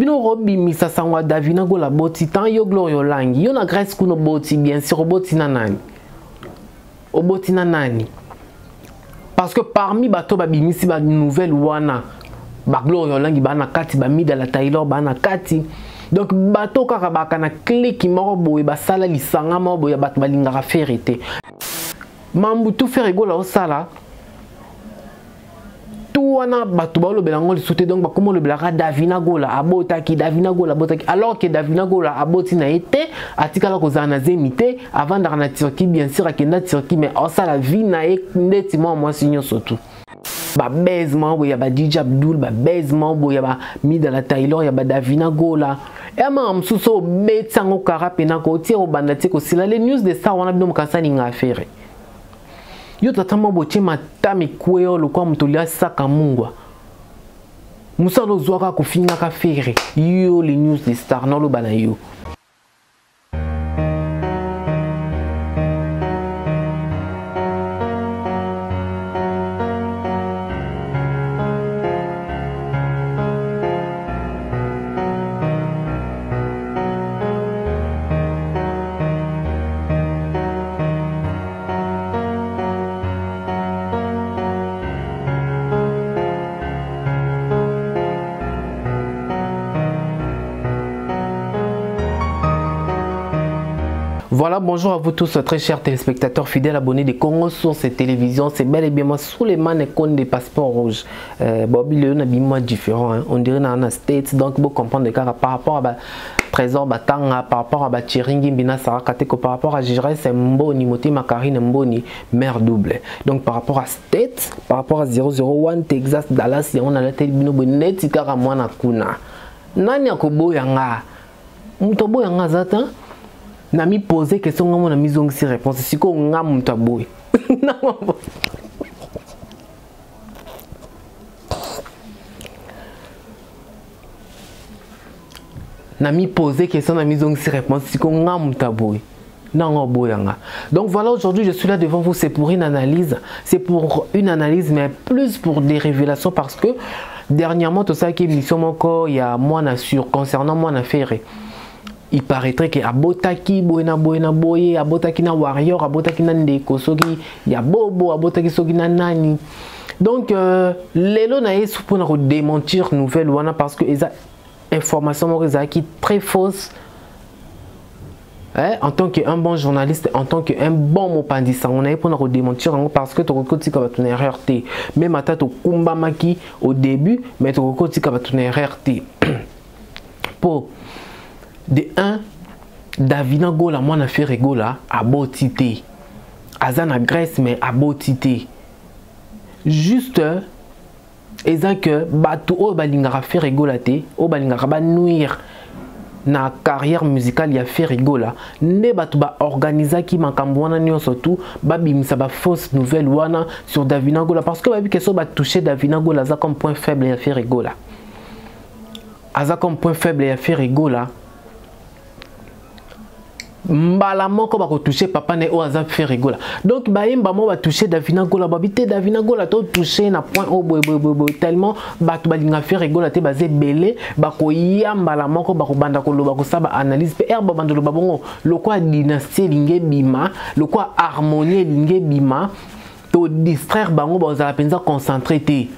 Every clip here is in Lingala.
Bino okobimisa sango ya Davina Gola boti tant yo Gloria Olangi yo na Grèce kuna oboti bien sûr oboti na nani oboti na nani parce que parmi bato babimisi ba nouvelle wana ba Gloria Olangi ba na kati ba Mida la Taylor ba na kati donc bato kaka baka na clique moko boye basala lisanga moko boye ya bato balingaka Ferre te mambutu Ferre Gola osala tout wana bato balobela yango lisusu te donc bakoma olobelaka Davina Gola abotaki Davina Gola abotaki alors que Davina Gola aboti na ye te atikala kozala na zemi te avandaka na Turquie bien sûr akenda Turquie mais osala vie na ye ndeti mwa mwasi nyonso tout babase moko boye ya ba DJ Abdul babase moko boye ya ba Mida la Taylor ya ba Davina Gola ema mosusu obeti yango kara pena kotie obanda tie kosila les news de star wana bino mokanisa ninga affaire Yo tata mwa botie matama ekweya lokola moto olia saka mungwa. Mosala ozwaka kofingaka Ferre. Yo les news des stars naloba na yo. Voilà, bonjour à vous tous, très chers téléspectateurs fidèles abonnés de Congo Source et Télévision. C'est bel et bien moi, Souleymane Konde, passeport rouge. Bobby Léon a bien différent, hein. On dirait dans la States, donc vous comprendre par rapport à bah, Trésor Batanga, par rapport à bah, Thierry Ngimbina Sarah Kateko, par rapport à Giresse Mboni, Motema Karine Mboni, mère double. Donc par rapport à States, par rapport à 001 Texas, Dallas, on a la tête bino neti kaka mwana kuna. Nani akoboya nga? Mutu aboya nga aza te? Na mi poser question nga mona mizongisi réponse. Siko nga mutu aboya. Na mi poser question na mizongisi réponse. Siko nga mutu aboya. Non, boyanga. Donc voilà, aujourd'hui je suis là devant vous, c'est pour une analyse, c'est pour une analyse, mais plus pour des révélations parce que dernièrement, tout ça qui est mission encore, il y a moi sur concernant moi affaire. Il paraîtrait que abotaki boyena boyena boye, abotaki na warrior, abotaki na ndeko soki ya bobo, abotaki soki na nani. Donc lelo na yesu pour na démentir nouvelle wana parce que eza information moko ezalaki très fausse. Eh, en tant qu'un bon journaliste, en tant qu'un bon mopandisa, on a pour nous démentir parce que tu as une erreur T. Même à ta kumbamaki au début, mais tu as une erreur T. Pour de 1, Davina Gola, moi na Ferre Gola, abotité. Azana Grèce, mais abotité. Juste, eza que bato oyo balingaka Ferre Gola te, oyo balingaka ba nuire na carrière musicale ya Ferre Gola, nde bato ba organisaki makambo wana nyonso tout, ba bimisa ba fausse nouvelle wana sur Davina Gola parce que ba bi keso ba toucher Davina Gola aza comme point faible ya Ferre Gola. Aza comme point faible ya Ferre Gola. Mbala moko ba ko toucher papa ne o aza Ferre Gola. Donc ba yemba mo ba toucher Davina Gola, ba bité Davina Gola to toucher na point o boy boy boy boy tellement bato ba linga Ferre Gola te bazé belé ba ko yamba la moko ba ko banda ko loba ko saba analyse pe herba banda loba bongo lokwa dynastie linge bima, lokwa harmonie linge bima to distraire bango ba za penza concentrer te.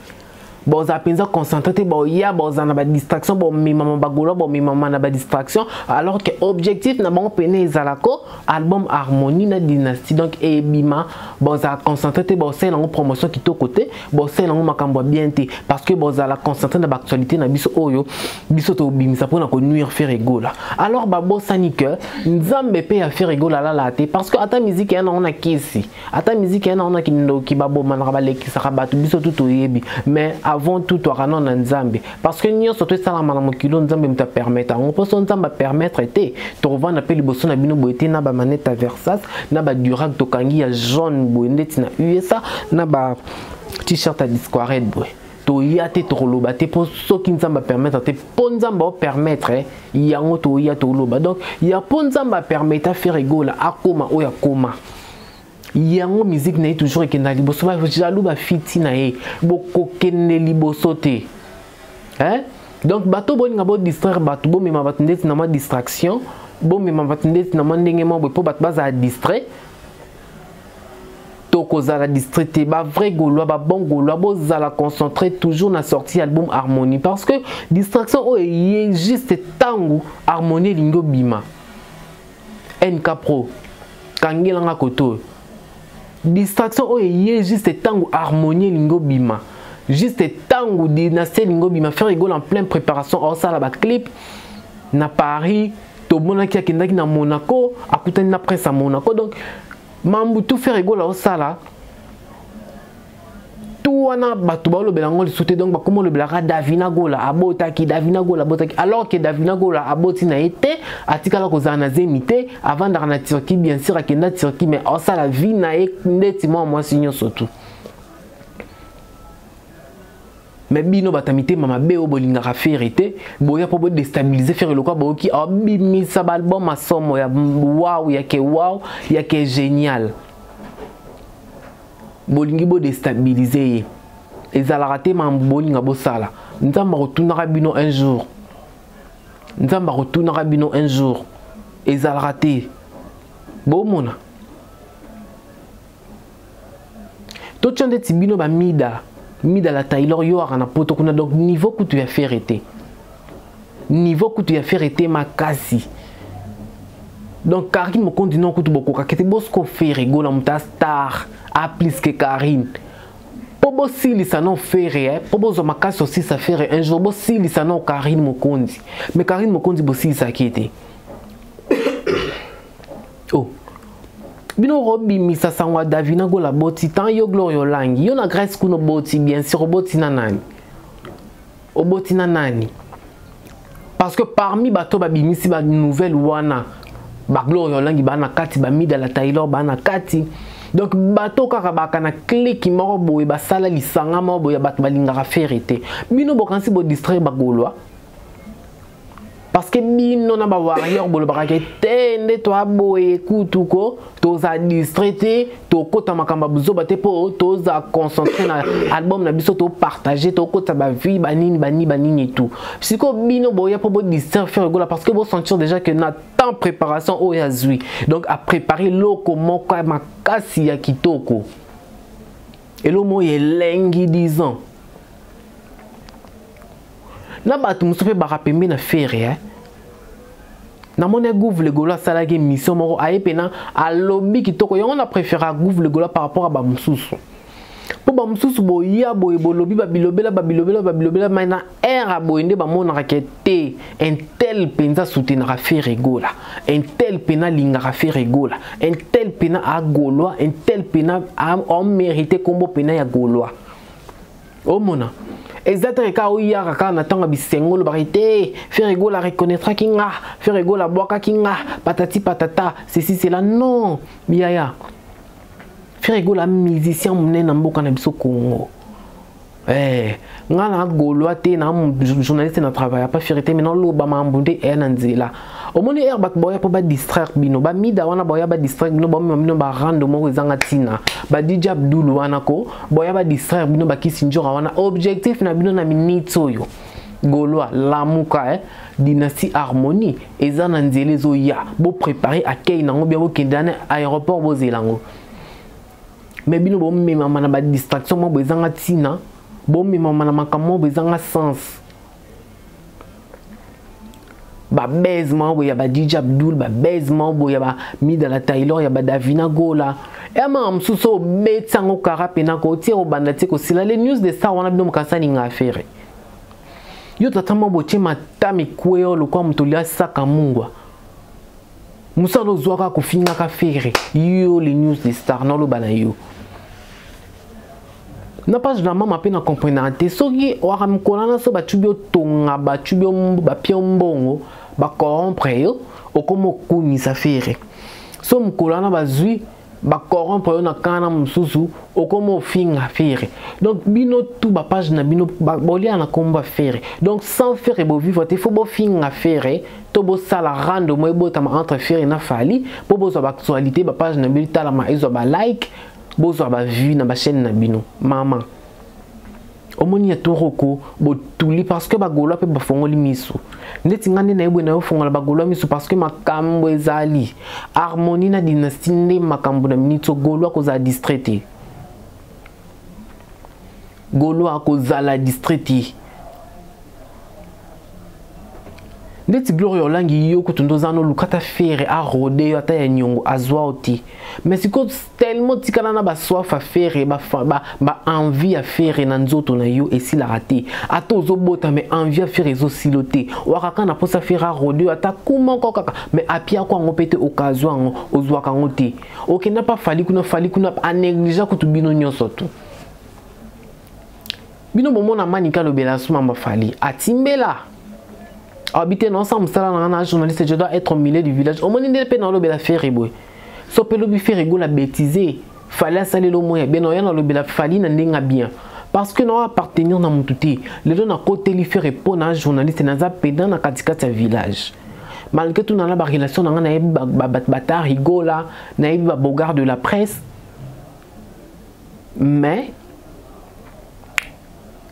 Bon, ça penza concentré te, bon, ya, bon, ça na ba distraction, bon, mi maman ba golo, bon, mi maman na ba distraction, alors que objectif na bon pene ezalako album harmonie na dynastie donc et bima, bon, ça concentré te, bon, c'est la promotion qui to côté, bon, c'est la makambo bien te parce que bon, ça la concentré na ba actualité na biso oyo, biso to bimisa pona ko nuire Ferre Gola. Alors ba bo sani que nzambe pe ya Ferre Gola la la te parce que ata musique ya na on a kisi, ata musique ya na on a kindoki ba bo manaka ba lekisa ka bato biso tout oyebi mais avant tout toi na nzambe parce que nyonso to sala na mokilo nzambe muta permettre on peut son nzambe permettre te to revendre pe liboso na bino boete na ba manette Versas na ba Durac to kangi ya jaune boye ndeti na USA na ba t-shirt à Disquared boye to ya te to loba te po soki nzambe permettre te po nzambe o permettre yango to ya to loba donc ya po nzambe permettre Ferre Gola akoma oya koma yango musique na ye toujours ekenda liboso ba jaloux ba fiti na ye bokokende liboso te. Hein? Donc bato bolinga bo distraire bato, bomema bato ndeti na mwa distraction, bomema bato ndeti na mwa ndenge mwa boye mpo bato bazala distrait. Tokozala distrait te. Ba vrai Gaulois, ba bon Gaulois, bozala concentré toujours na sortie album Harmonie, parce que distraction oyo eye juste ntango Harmonie elingi obima. NK Pro kangelanga koto oyo, distraction oyo eye juste ntango Harmonie elingi obima, juste ntango Dynastie elingi obima. Ferre Gola en pleine préparation, aosala baclip na Paris. Tomonaki akendaki na Monaco, akutani na prince ya Monaco. Donc mambutu Ferre Gola osala tu wana, bato baolobela yango lisusu te. Donc bakoma olobelaka Davina Gola abotaki, Davina Gola abotaki, alors que Davina Gola aboti na ye te, atikala kozala na zemi te, avandaka na Turquie. Bien sûr akenda Turquie, mais osala vie na ye ndeti mwa mwasi nyonso tu. Mais bino bato ya mitema mabe oyo bolingaka Ferre te, boya mpo bodéstabiliser Ferre. Lokwa boyoki abimisa baalbum asomo ya wow, yake wow, yake génial, bolingi bodéstabiliser ye. Ezalaka te. Mambo bolinga bosala, Nzambe akotunaka bino un jour, Nzambe akotunaka bino un jour. Ezalaka te. Bomona totya ndeti bino bamida mida la Taylor, yo aka na Poto kuna. Donc niveau kutu ya Ferre te, niveau kutu ya Ferre te makasi. Donc Karine Mokonzi non, kutu bokokaki te. Bosco Ferre Gola, moto a star a plus que Karine, mpo bosilisa no Ferre, mpo bozwa makasi osilisa Ferre un jour, bosilisa no Karine Mokonzi. Mais Karine Mokonzi bosilisaki ye te. Oh, bino okobimisa sango ya Davina Gola boti tan yo Gloire Olangi, yo na Grèce kuna oboti. Bien sûr oboti na nani? Oboti na nani? Parce que parmi bato babimisi banouvelle wana, bagloire Olangi baa na kati, bamida la Taylor baa na kati. Donc bato kaka baka na clique moko boye, basala lisanga moko boye ya bato balingaka Ferre te. Bino bokanisi bodistraire bagaulois, parce que bino na bawarrior bolobaka ke te nde toaboye kutu ko toza distrait te, tokota makambo ya buzoba te, mpo toza concentré na album na biso, topartage, tokota bavie banini banini banini et tout. Sikoyo bino boya mpo bodistraire Ferre Gola, parce que bosentir déjà que na temps préparation oyo azwi, donc apréparé loko moko ya makasi ya kitoko, eloko oyo elengi, disons na bato mosusu mpe baka pembe na Ferre, eh? Namoni Gouve le Gaulois asalaki émission moko, aye mpena alobi kitoko. Yango na préféra Gouve le Gaulois par rapport à bamosusu, mpo bamosusu boya boye, bolobi babilobela babilobela babilobela, mai na aire ya boye nde bamonaka ke te, un tel mpenza soutenaka Ferre Gola, un tel mpena alingaka Ferre Gola, un tel mpena agaulois, un tel mpena amérite nkombo mpena ya Gaulois. Omona eza te kaka oyaka kaka na ntango ya bisengo, olobaka te Ferre Gola reconnaîtraki nga, Ferre Gola abwakaki nga, patati patata, ceci cela. Non yaya, Ferre Gola musicien monene na mboka na biso Congo. Eh, nga na gaulois te, na journaliste na travaille pas Ferre te, mais naloba mambo nde eya na nzela. Omoni ere bato baoya mpo badistraire bino, bamida wana baoya badistraire bino, bamema bino barando moko ezanga ntina, badj Abdul wana ko boya badistraire bino, bakisi njoka wana. Objectif na bino na minute oyo, Gaulois lamuka, eh? Dynastie Harmonie eza na nzela ezoya, boprépare accueil nango bien, bokende na aéroport, bozela yango. Mais bino bomemama na badistraction moko ezanga ntina, bomemama na makambo moko ezanga sens, babase moko boye ya ba DJ Abdul, babase moko boye ya bamida la Taylor, ya badavina Gola. Eyamaka mosusu oyo obeti yango kara mpena kotie kobanda tie kosila le news de star wana. Bino mokanisa alinga affaire yo tata moko botie matama ekweyo lokwa moto olia saka mungwa, mosala ozwaka kofingaka Ferre. Yo le news de star, naloba na yo na page na mama mpe na comprenaka te. Soki waka mikolo na so bacubi otonga, bacubi bapia mbongo, bacorrompre yo, okoma okumisa Ferre. So mokolo wana bazwi bacorrompre yo na kana mosusu, okoma ofinga Ferre. Donc bino tu bapage na bino bolia na kombo ya Ferre. Donc sans Ferre bovivre te, faut bofinga Ferre to bosala rando mo ebotama entre Ferre na Fally mpo bozwa baactualité, bapage na bino etalama, ezwa balike, bozwa bavue na bachaîne na bino. Mama, Omoni ya toroko botuli parce que bagolois mpe bafongoli miso. Ndeti nga nde nayebi na yo fongola bagolois miso parce que makambo ezali harmonie na dynastie nde makambo na miniti. Golois kozala distrait te, golois kozala distrait te. Ndeti Gloria Olangi, yo kutu nde oza noluka ata Ferre arode yo ata ya niongo azwa yo te. Mais sikoyo tellement tikala na basoif ya Ferre, baenvie ya Ferre na nzoto na yo esilaka te. Ata ozobota, mais envie ya Ferre ezosila te. Wakaka na mposa Ferre arode yo ata ku moko kaka, mais apiako yango mpe te, occasion yango ozwaka yango te. Okenda mpa Fally kuna, Fally kuna anéglige kutu bino nyonso tu. Bino bomona Manika alobela sumamba, Fally atimbela abi te. Naosala mosala na nga na journaliste, je dois être au milieu du village. Omoni nde mpe naolobela Ferre boye, so mpe lobi Ferre Gola bêtise, Fally asaleli omoya bien, oya nalobela Fally na ndenge bien parce que nao appartenir na motu te. Lelo nakoteli Ferre mpo na journaliste, naza peda na katikati ya village. Malgré tout nana barelation na nga, nayebi batari Gola, nayebi babogard de la presse, mais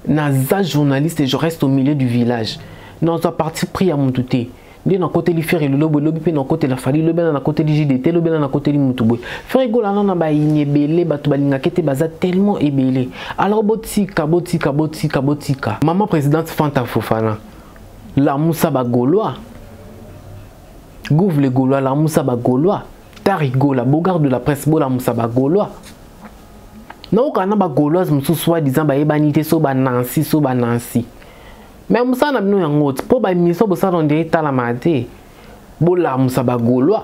naza journaliste et je reste au milieu du village. Nazwa parti pris ya motu te. Nde nakoteli Ferre lelo boye, lobi mpe nakotela Fally, lobi na nakoteli JDT, lobi na nakoteli motu boye. Ferre Gola na na bayini ebele, bato balingaki te, baza tellement ebele. Alors botika, botika, botika, botika. Mama présidente Fanta Fofana, lamusa bagaulois. Gouve le Gaulois, lamusa bagaulois. Tari Gola, bogard de la presse, bolamusa bagaulois. Naoka na bagauloise mosusu soi-disant bayebani te, so banansi, so banansi, mais mosala na bino yango ti mpo baémission bosala ondire etalama te. Bolamusa bagaulois,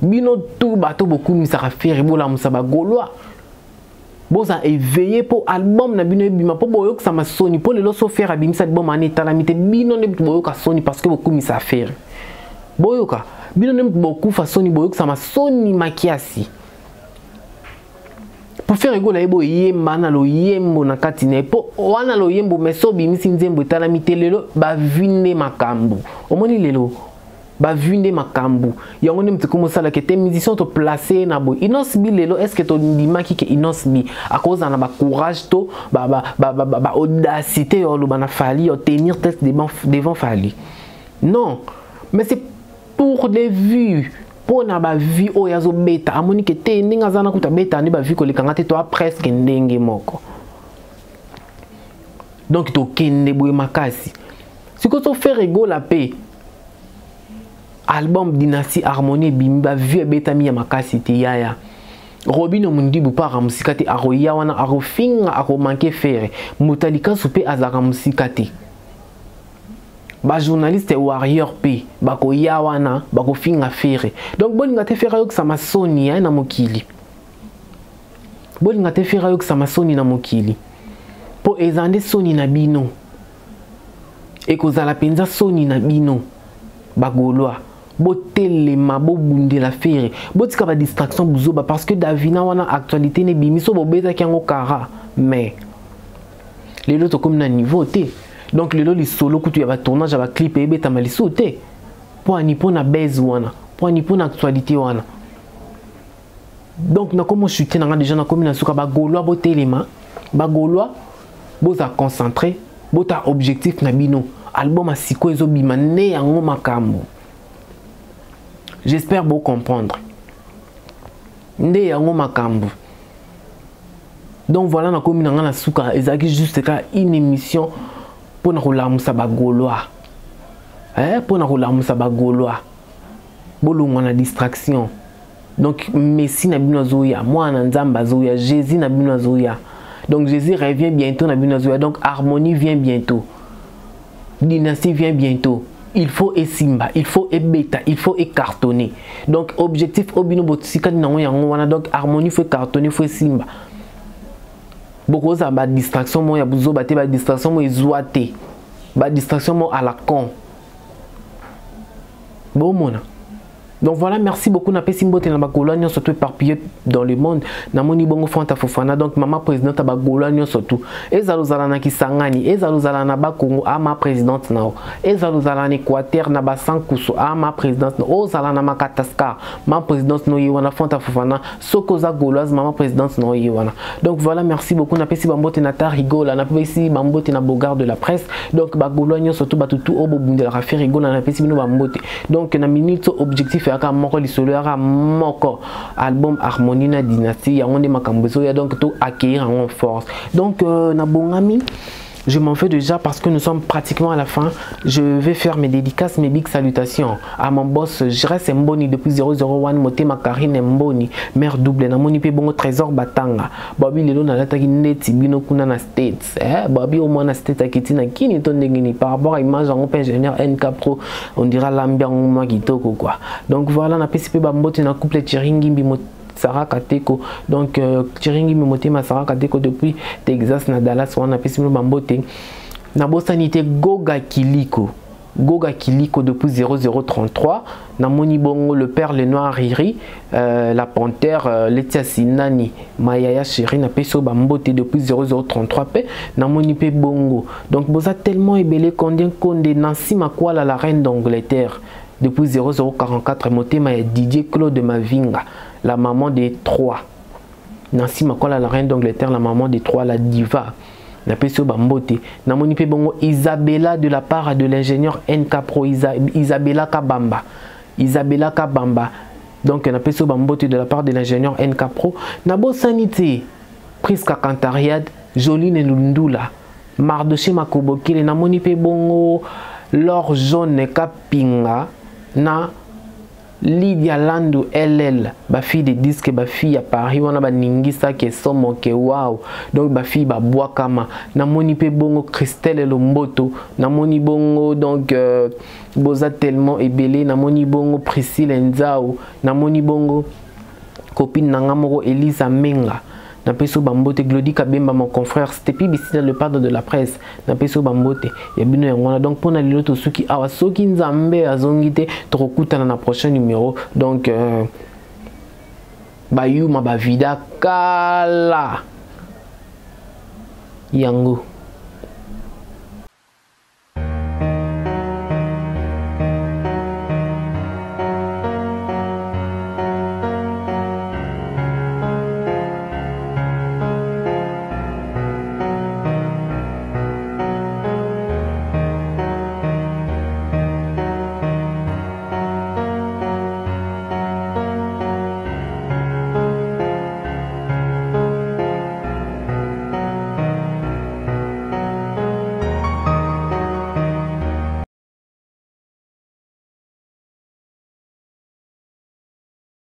bino tu bato bokumisaka Ferre, bolamusa bagaulois, boza éveillé mpo album na bino ebima, mpo boyokisama soni. Mpo lelo so Ferre abimisa album wana etalami te, bino nde boyoka soni parce que bokumisa Ferre. Boyoka, bino nde bokufa soni, boyokisama soni makiasi. Po Ferre Gola ye boyemba na loyembo na kati na ye, mpo wana loyembo, mais so obimisi nzembo etalami te. Lelo bavues nde makambo. Omoni lelo bavues nde makambo, yango nde moto ekomosalaka te. Musicien toplace na boye Innoss'B lelo, est ce que tondimaki ke Innoss'B akozala na bacourage to baaudacité ya oloba na Fally, ya tenir tête devant Fally? Non, mais c'est pour des vues, mpo na bavues oyo azobeta. Amoni ke te, ndenge aza na kuta abeta nde bavues kolekanga te, toa presque ndenge moko. Donc tokende boye makasi. Sikoyo so Ferre Gola mpe album Dynastie Harmonie ebimi, bavues ebetami ya makasi te. Yaya Robino Mundibu mpe aka mosika te, akoya wana, akofinga, akomanke Ferre. Moto alikasu mpe azalaka mosika te. Bajournaliste warrior mpe bakoya wana, bakofinga Ferre. Donc bolinga te Ferre ayokisama soni na mokili, bolinga te Ferre ayokisama soni na mokili, mpo eza nde soni na bino, ekozala mpenza soni na bino bagaulois. Botelema, bobundela Ferre, botika badistraction buzoba, parce que Davina wana actualité ne bimi so bobetaki yango kara, mais lelo tokomi na niveau te. Donc lelo lisolo kutu ya batournage ya baclip eyebetama lisusu te. Mpo ani? Mpo na base wana, mpo ani? Mpo na actualité wana. Donc nakomi ochute na nga déjà, nakomi na suka. Bagaulois botelema, bagaulois boza concentré, bota objectif na bino. Album ya sikoyo ezobima nde yango makambo. J'espère bocomprendre nde yango makambo. Donc voilà, nakomi na nga na suka. Ezalaki juste kaka une émission mpona kolamusa bagaulois, mpona kolamusa bagaulois, bolongwa na distraction. Donc messi na bino azoya, mwana Nzambe azoya, Jésus na bino azoya. Donc Jésus revient bientôt na bino azoya. Donc harmonie vient bientôt, dynastie vient bientôt. Il faut esimba, il faut ebeta, il faut ecartonner. Donc objectif oyo bino botikali nango yango wana. Donc harmonie faut ecartonner, faut esimba. Bokozala badistraction moko ya buzoba te, badistraction moko ezwa te, badistraction moko à la con. Bomona. Donc voilà, merci beaucoup. Napesi mbote na bagaulois nyonso tout éparpillé dans le monde. Namoni bongo Fanta Fofana, donc maman présidente ya bagaulois nyonso tout. Ezala ozala na Kisangani, ezala ozala na Bakongo, ama présidente nao. Ezala ozala na Équateur, na Basankusu, ama présidente nao. Ozala na Makatascar, ma présidente no ye wana Fanta Fofana. Soki oza gauloise, maman présidente no ye wana. Donc voilà, merci beaucoup. Napesi bambote na Tarigola, napesi bambote na Bogard de la presse. Donc bagaulois nyonso tout batu tout oyo bobundelaka Ferre Gola, napesi bino bambote. Donc na minute objectif yaka moko, lisolo yaka moko, album Harmonie na Dynastie, yango nde makambo ezoya. Donc to accueillir yango en force. Donc nabongami, je m'en fais déjà parce que nous sommes pratiquement à la fin. Je vais faire mes dédicaces, mes big salutations à mon boss Jress Mboni depuis 001, Motema Karine Mboni, mère double, namoni pe bongo Trésor Batanga. Babi lelo nalataki neti bino kuna na States. Eh, babi au moins na States akiti na kini to ndenge ni par rapport à image en ingénieur NK Pro, on dira l'ambiance mwa kitoko quoi. Donc voilà, na pesi pe ba mbote na couple Thierry Ngimbi Sarah Kateko. Donc Thierry Ngimbi Motema Sarah Kateko depuis Texas na Dallas wana pesi bino bambote. Nabosani te Goga Kiliko. Goga Kiliko depuis 0033. Namoni bongo le père le noir Riri, la panthère Letia Sinani, Mayaya chérie na peso bambote depuis 0033 pe namoni pe bongo. Donc boza tellement ebele kondien konde Nancy Makwala la reine d'Angleterre depuis 0044 motema ya Didier Claude Mavinga, la maman des trois. Nancy Makwala la reine d'Angleterre, la maman des trois, la diva. Napesi oyo bambote. Namoni mpe bongo Isabella de la part de l'ingénieur NK Pro, Isabella Kabamba. Isabella Kabamba. Donc napesi oyo bambote de la part de l'ingénieur NK Pro. Nabosani te Priska Kantariad, Joline Lundula, Mardoché Makobokele, namoni mpe bongo L'or jaune Kapinga na Lydia Landu LL, ba fille de disque, ba fille à Paris, wana ba ningisa ke somo ke wow. Donc ba fille ba boakama. Namoni pe bongo Christelle Lomboto, namoni bongo donc boza tellement ebele, namoni bongo Priscille Nzao, namoni bongo copine nanga moko Elisa Menga. Napeso bambote Glody Kabemba mon confrère Stepi Bissina le padre de la presse. Napeso bambote ya bino yango wana. Donc pona lelo to suki awa soki Nzambe azongi te tokokutana na prochain numéro. Donc bayuma bavida kala yango.